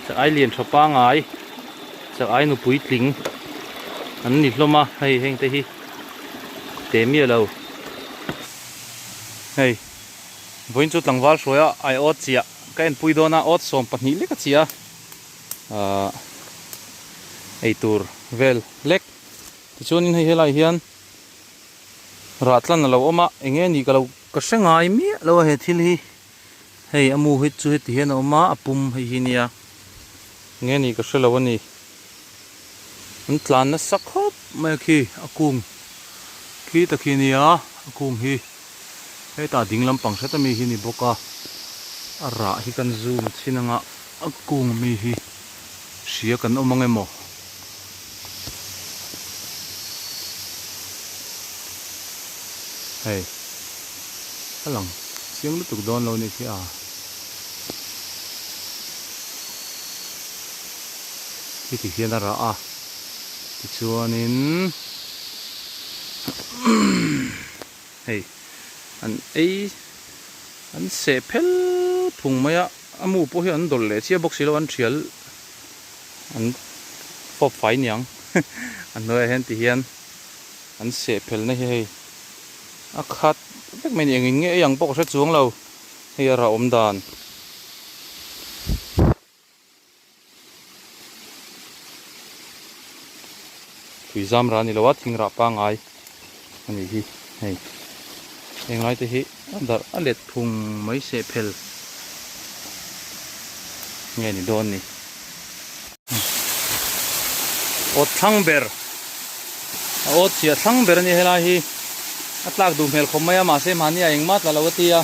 Chak ai lian tha pangai chak ai nupui tling an ni hlawm a hei heng te hi te miah lo hei vawiin chu tlangval hruai a ai awt chiah ka en pui dawn a awt 12 lek a chiah a ahh eitur vel lek tichuanin hei helaiah hian rah tlan a lo awm a eng nge nih ka lo ka hre ngai miah lo a he thil hi. Hei a mu hi chu heti hian a awm a, a pum hei hi nia nge ni ka hrelo a ni. An tlan nasa khawp mai a khi a kung khi ta khi nia a kung hi hetah ding lampang hret ami hi ni bawk a, a rah hi kan zoom chhin anga a kung ami hi hria kan awm ang emaw. Hei a lang chiang lutuk dawn lo nih khi a. Heti hian a rah a tichuanin hei an ei an seh phel phung mai a a mu pawh hi an dawlh leh chiah bawk si lo an thial an fawp fai niang a hnuaiah hian ti hian an seh phelna hi hei a khat vek mai a ni engin nge ei ang pawh ka hre chuang lo hei a rah awm dan. Tui zam rah a ni lo a thing rah pangai a nih hi hei heng lai te hi a darh a let phung mai seh phel nge ni dawn ni. Awt thlang ber a awt chhia thlang ber a ni helai hi a tlak duh hmel khawp mai a mahse mahni a engmah tla lo a ti a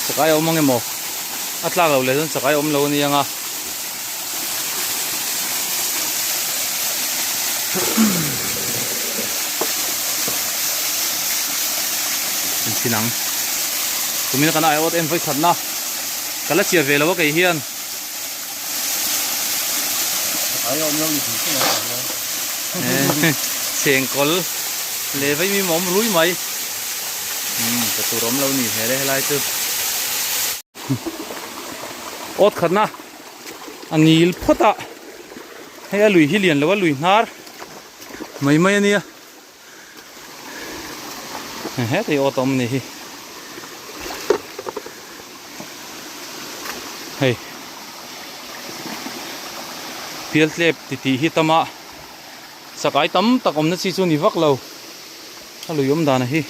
chakai a awm ang emaw a tlak loh leh chuan chakai a awm lo a ni ang a. An chin ang tumina kan aiawt en vawi khatna ka la chiah ve lo a kei hian. Chengkawl leh vei mi mawm rui mai umm ka tur awm lo ni hmel e helai chu awt khatna a nil phawt a hei a lui hi lian lo a lui hnar mai mai a nia hetah hi awt a awm a ni hi hei pialtlep titih hi tam a chakai tam tak awmna chi chu ni vak lo a lui awm dan a hi.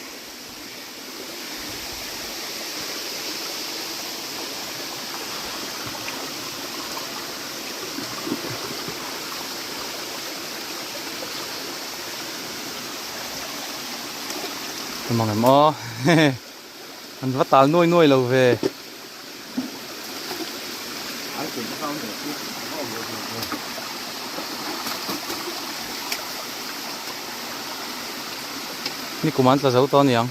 Mang em aw an va tal nuai nuai lo ve. Ni kum an tla zo tawh aniang.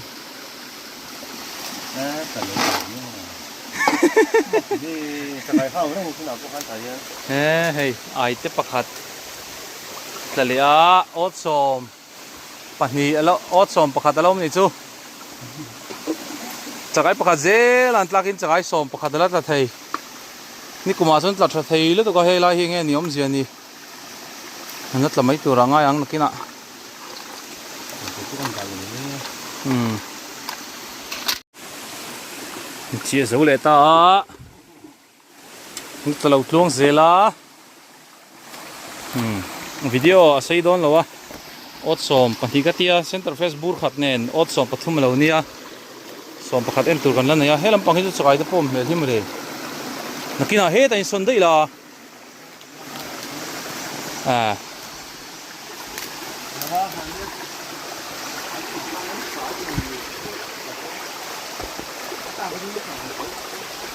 He hei ai te pakhat tla leh a awt 12 a lo awt 11 a lo awm anih chu chakai pakhat zel an tlakin chakai 11 a la tla thei ni kumah chuan tla tha thei lutuk a hei lai hi enge ni awmzia ni an la tla mai tur a ngai ang nakinah. Umm chiah zo leh ta a ka lo tluang zel a umm video a sei dawn lo a awt 12 ka tia center face bur khat nen awt 13 a lo nia 11 en tur kan la nei a he lampang hi chu chakai te pawh awm hmel hi mawle nakinah hetah insawn daih la. À.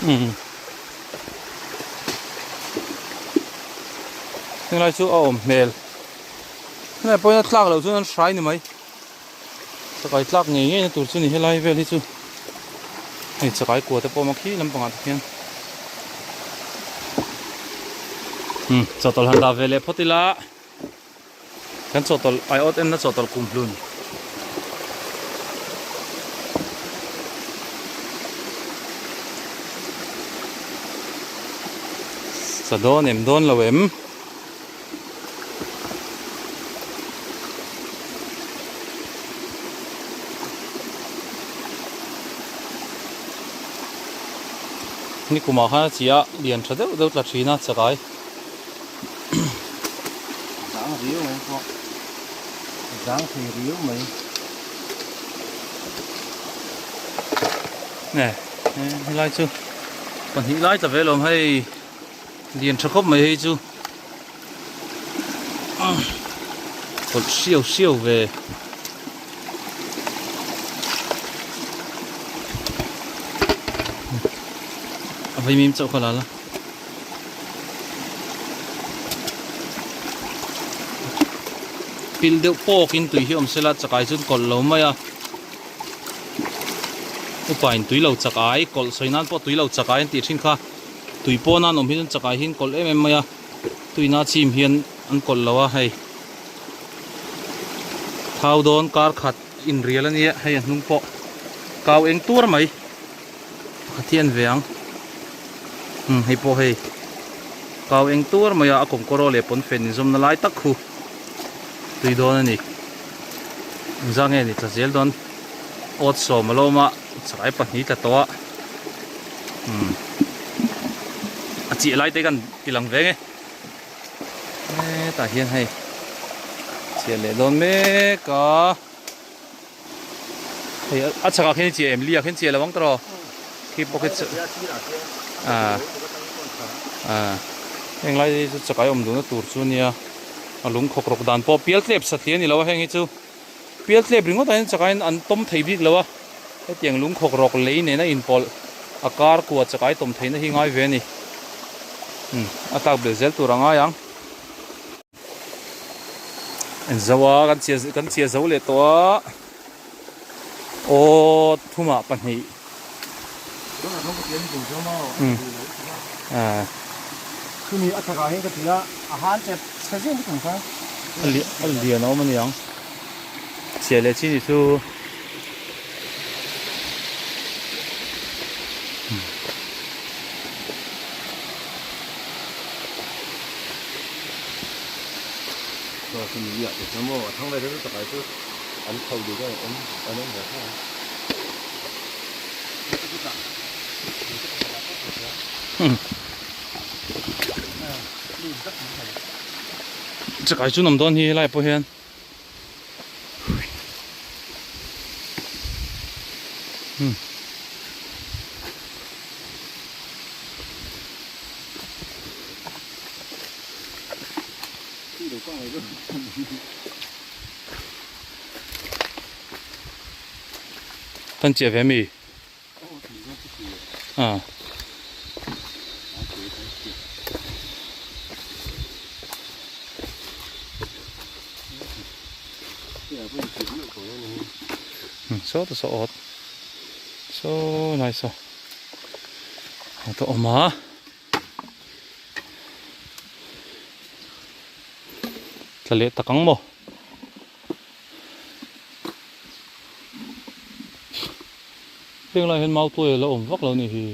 Ừ. Heng lai chu a awm hmel. Helai pawhin a tlak loh chuan an hrai ni mai. Chakai tlak ngei ngei na tur chu ni helai vel hi chu. Hei chakai kua te pawh a awm a khi lampangah te khian. Umm chawhtawlh han dah ve leh phawt ila kan chawhtawlh aiawt enna chawhtawlh kum hlun. Sa dawn em dawn lo em? Nikumah khan a chi a lian tha deuh deuh tla thin a chakai. Zang riau mai pawh zang thei riau mai. Nge helai chu pahnih lai tla ve lawm hei lian tha khawp mai hei chu kawlh hriau hriau ve. A vaimim chauh kha la la. Pil deuh pawkin tui hi awm sela chakai chuan kawlh lo mai a upain tui lo chakai kawlh sawi nan pawh tui lo chakai an tih thin kha tui pawn a an awm hi chuan chakai hi an kawlh em em mai a tuina chim hian an kawlh lo a hei thau dawn kar khat inrial a nia hei a hnung pawh kau eng tur mai. Pakhat hi an ve ang umm hei pawh hei kau eng tuar mai a a kawmkawraw leh pawnfen inzawmna lai tak khu tui dawn a ni engzah nge ni tla zel dawn awt sawm a lo awm a chakai pahnih tla tawh a umm a chiah lai te kan ti lang ve nge hetah hian hei chiah leh dawn mek a. Hei a chhakah khian i chiah em li ah khian chiah lo ang tawh khi pawh khi ah ah heng lai hi chu chakai awm duhna tur chu ania a lung khawk rawk dan pawh pial tlep satliah a ni lo a heng hi chu pial tlep ringawt ah hian chakai an tawm thei bik lo a hetiang lung khawk rawk lei nena inpawlh a kar kua chakai tawm theihna hi ngai ve a ni a tlak belh zel tur a ngai ang. En zo a kan chiah kan chiah zo leh tawh a aw thumah pahnih a lian a awm a niang chiah leh chi ni chu. Chakai chu nawm dawn hi helai pawh hian. Kan chiah ve mi? Ah. Saw ta saw awt. Saw lai saw. Ta awm a. Tla leh tak ang maw? Heng lai hian mau tuai a la awm vak lo a nih hi.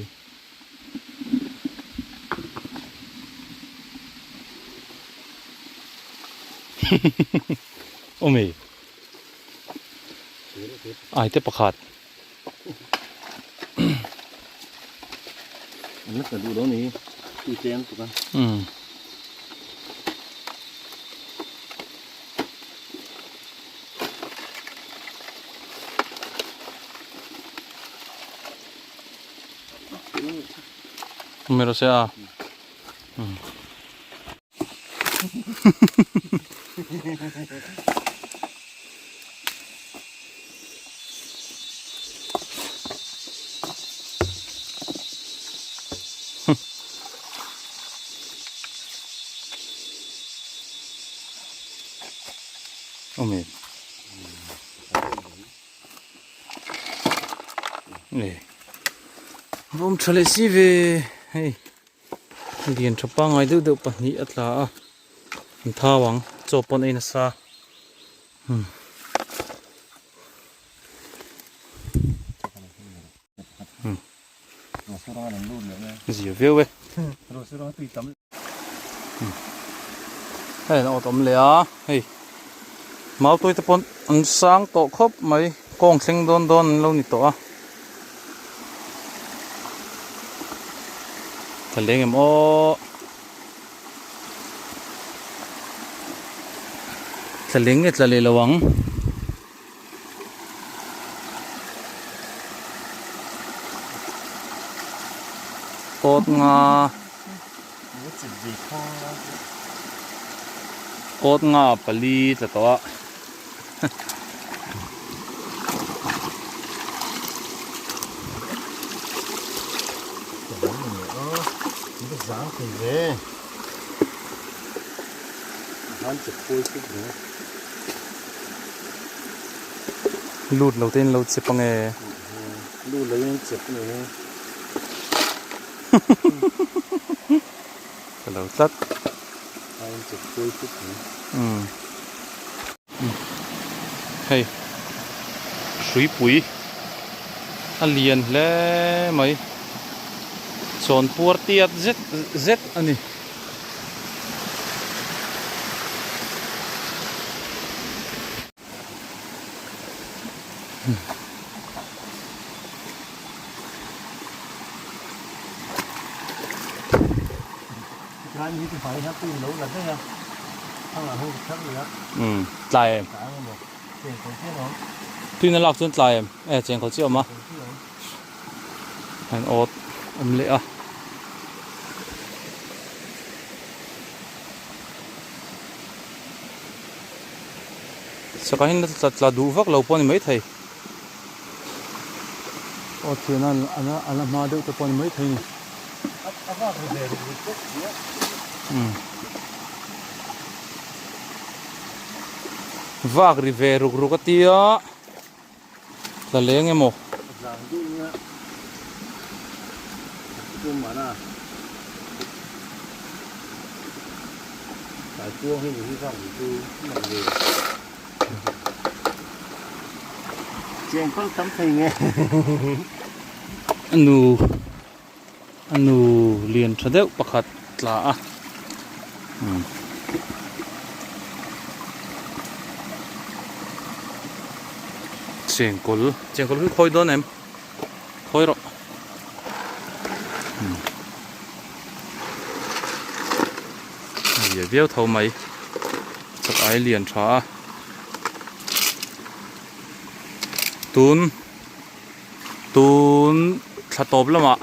Awm e. Ai te pakhat. An la tla duh lo ni tui tlem tuk a. Umm. Mero se a. Umm. Awm em? Nge. Vawm tha leh si ve hei. Lian tha pangngai deuh deuh pahnih a tla a an thau ang chaw pawn a ei nasa umm. Zia viau e. Hei an awt awm leh a hei mautui te pawn an sang tawh khawp mai kawng thleng dawn dawn an lo ni tawh a ka leng em aw tla leng nge tla leh lo ang. Kawt nga kawt nga pali tla tawh a. Lut lo te in lo chep ange. Lut lo in chep ni hi. Ka lo tlat. A in chep pui tut ni. Umm. Hei hruipui a lian hle mai. Chawnpuar tiat zet zet a ni. Umm tlai em tuina lak chuan tlai em e chengkawl chiah a awm a an awt awm leh a. Saka hian tla tla duh vak lo pawh a ni maithei aw thian a ala ala hma deuh te pawh a ni maithei a ni umm vak ri ve ruk ruk a tia tla leng emaw. A nu a nu lian tha deuh pakhat tla a umm. Chengkawl chengkawl hi khawi dawn em khawi rawh umm a zia viau tho mai chak ai lian tha a tun tun thla tawp lamah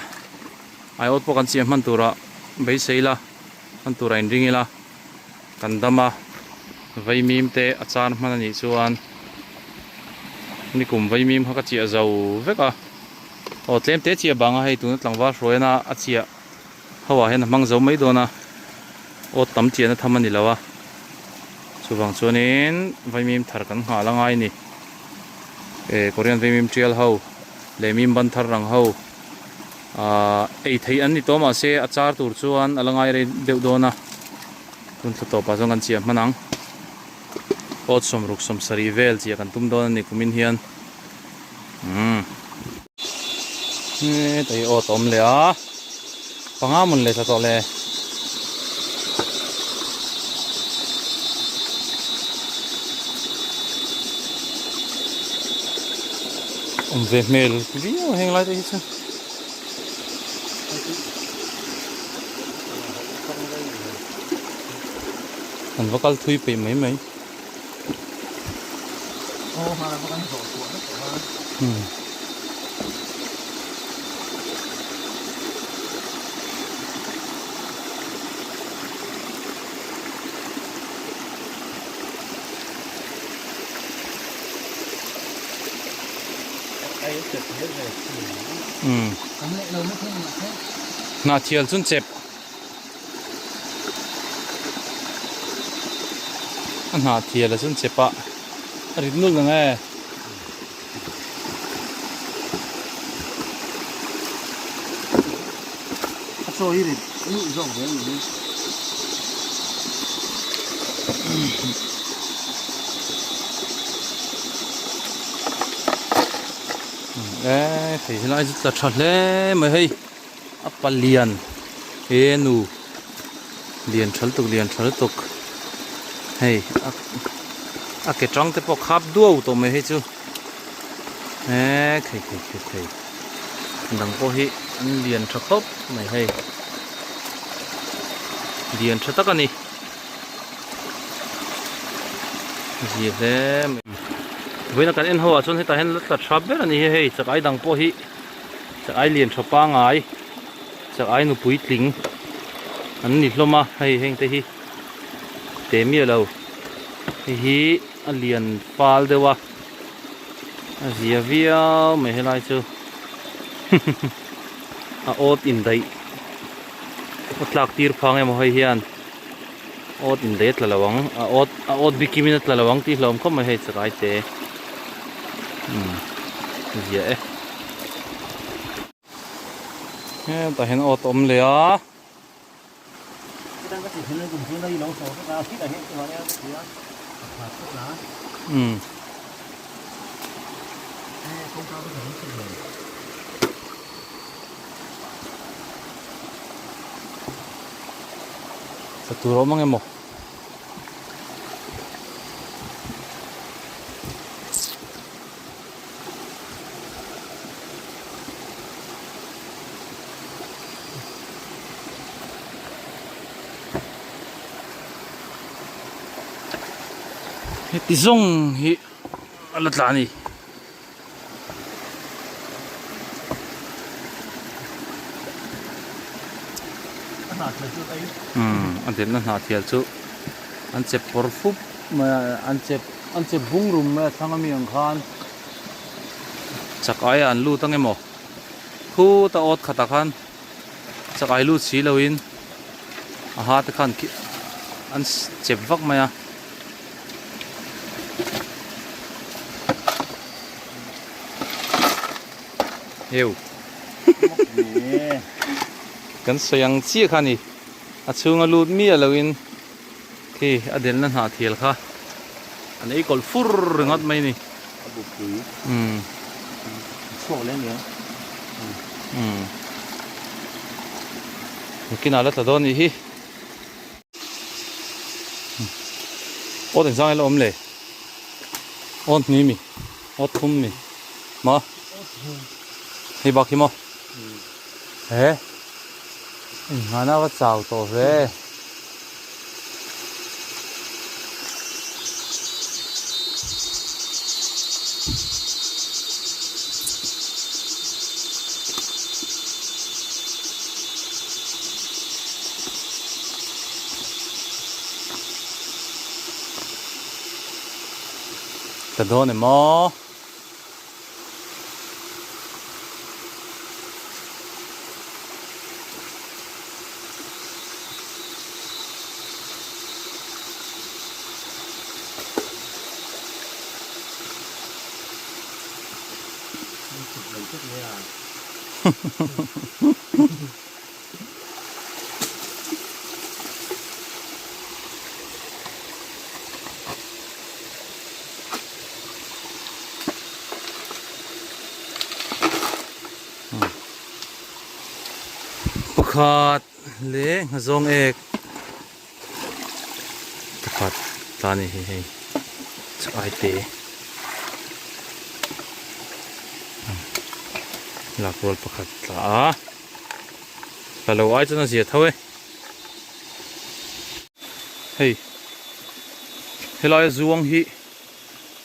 aiawt pawh kan siam hman turah beisei ila hman turah inring ila kan dam a vaimim te a char hman a nih chuan nikum vaimim kha ka chiah zo vek a aw tlem te chiah bang a hei tuna tlangval hruaiana a chiah ho ah hian a hmang zo mai dawn a aw tam chiahna tham a ni lo a chuvang chuanin vaimim thar kan nghah la ngai a ni eh korean vaimim tial ho leh mim ban thar rang ho Ahh ei theih an ni tawh mahse a char tur chuan a la ngai rei deuh dawn a hun thla tawpah chuan kan chiah hman ang awt sawmruk sawmsarih vel chiah kan tum dawn a ni kumin hian umm hetah hi awt a awm leh a panga mawn leh thla tawh le. Awm ve hmel viau heng lai te hi chu. An va kal thui peih mai mai. Hmm. Hnah thial chun chep a hnah thial a chun chep a a rit nulh ang e. A chaw hi rit nulh zawk zel ni hi. E hei helai chu tla tha hle mai hei a palian he nu. Lian tha lutuk lian tha lutuk hei a a ke tang te pawh khap duau tawh mai hei chu eee khei khei khei khei dang pawh hi an lian tha khawp mai hei lian tha tak a ni zia hle mai vawiin a kan en ho ah chuan hetah hian la tla tha ber a ni hi hei chak ai dang pawh hi chak ai lian tha pangai. Chak ai nupui tling an ni hlawm a hei heng te hi te miah lo hei hi a lian fal deuh a a zia viau mai helai chu a awt indaih a tlak tir phang emaw hei hian awt indaih a tla lo ang a awt a awt bikim in a tla lo ang tih hlawm khawp mai hei chak ai te umm zia e. Hetah hian awt a awm leh a. Umm. Tla tur a awm ang emaw. Heti zawng hi a la tla a ni. Umm a delhna hnahthial chu an chep pawr fup mai a an chep An che bung rum mai a thlang ami ang khan chak ai ah an lut ang emaw khut a awt khat ah khan chak ai lut si lo in a ha te khan an chep vak mai a. Eu kan sawi ang chiah kha a ni a chhunga lut miah lo in. Khi a delna hnah thial kha an ei kawlh fur ringawt mai a ni. A bu pui. Umm. Chhuak leh ania. Umm. Nakinah la tla dawn nih hi. Awt engzang ila awm le? Awt hnih mi? Awt thum mi? Ma? Hei bak hi maw? He? Inhmana va chau tawh ve. Ka dawn em aw. Pakhat leh nghazawng ek pakhat ta a ni hei hei chu ai te lak rual pakhat tla a tla lo ai chuan a zia tho e. Hei helai a zuang hi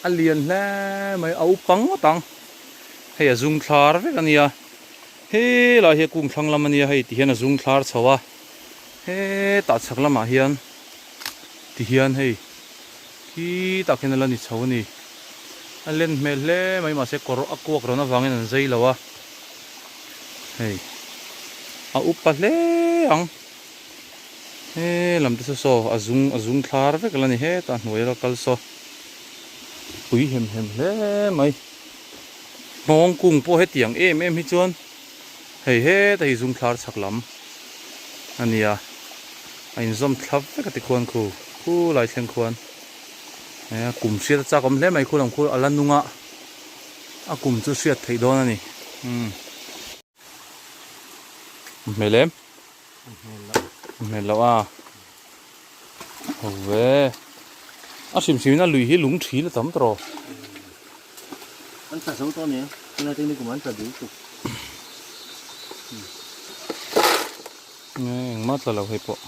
a lian hle mai a upang ngawt ang hei a zum thlar vek a nia helai hi a kung thlang lam a nia hei ti hian a zum thlar chho a hetah chhak lamah hian ti hian hei khitah khian a la ni chho a ni a len hmel hle mai mahse kawr a kuak rawn avangin an zai lo a hei a upa hle ang. He lam te saw saw a zung a zung thlar vek la ni hetah hnuai a kal saw pui hem hem hle mai hnawng kung pawh hetiang em em hi chuan hei heta hi zung thlar chhak lam a ni a a inzawm thlap vek a ti khuan khu khu lai thleng khuan he kum hriat a chak awm hle mai khu lam khu a la nung a a kum chu hriat theih dawn a ni umm. Hmel em? Hmel loh a. Ho ve. A hrim hrim in a lui hi lung thil a tam tawh. An tla zo tawh ania, tunlai te nikum an tla dul tuk. Nge engmah tla lo hei pawh.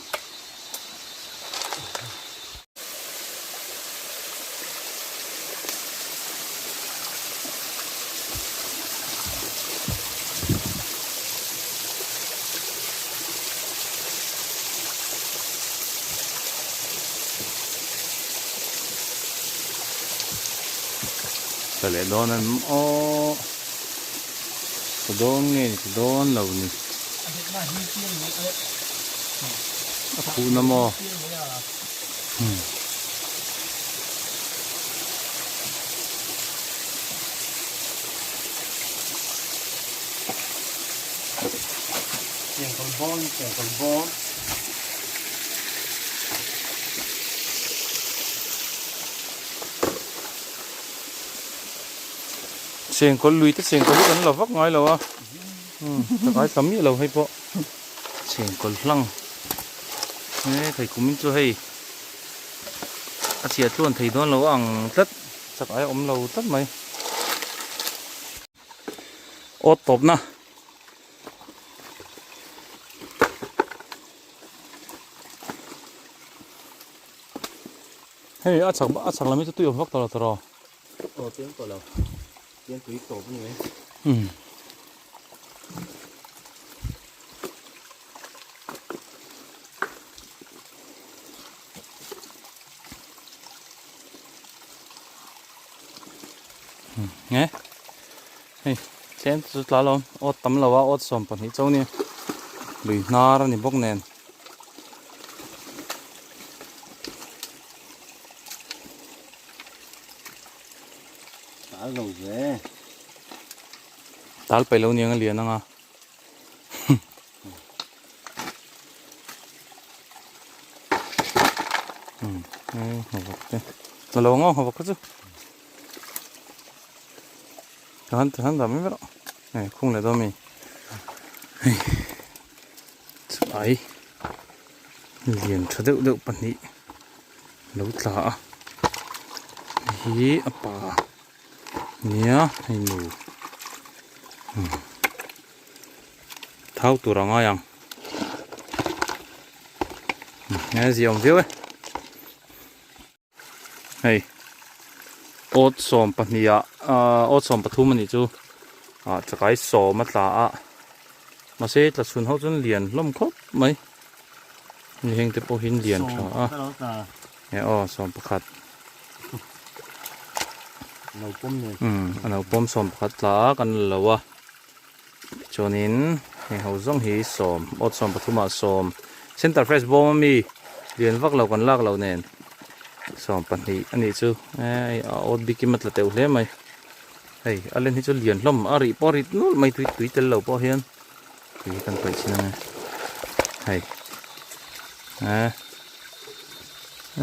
Tla leh dawn an aw tla dawn nge ni tla dawn lo ni a khuhna maw. Chengkawl lui te chengkawl hi kan la vak ngai lo a ka kai thla miah lo hei pawh chengkawl hlang he thei kum in chu hei a chhiah tluan thei dawn lo ang tlat chak ai awm lo tlat mai awt tawpna. Hei a chak a chak lam hi chu tui awm vak tawh lo tawh rawh. Aw tui awm tawh lo. Tian tui tawp a ni mai. Umm. Nge hei tlem chu tla lo awt tam lo a awt 12 chauh a nia lui hnar a ni bawk nen. Tal lo ve. Tal paih lo niang a lian anga. Hmm, eh, ngawk te. Na lo ngawk ngawk chu. Han han da mai ber. Eh, khung le do mi. Hei. Chai. Lian tha deuh deuh pahnih lo tla a hei hi a pa nia hei nu thau tur a ngai ang nge zia awm viau e hei awt 12 ah awt 13 a nih chu ah chakai 10 a tla a mahse tla chhun ho chuan lian hlawm khawp mai. Ni heng te pawh hian lian tha a e aw 11 umm a no pawm 11 tla a kan la lo a chuanin heng ho zawng hi sawm awt 13 ah sawm center fresh bawm ami lian vak lo kan lak loh nen 12 a nih chu e a awt bikim a tla teuh hle mai hei a len hi chu lian hlawm a rih pawh a rit nulh mai tui tui tel lo pawh hian. Tui hi kan paih chin ange hei eh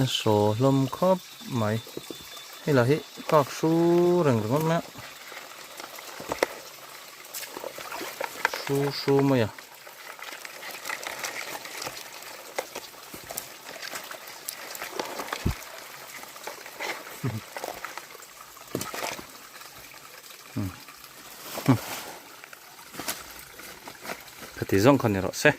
a saw hlawm khawp mai hei lah hi kak hru reng ringawt mai a hru hru mai a. Khati zawng kha ni rawh se.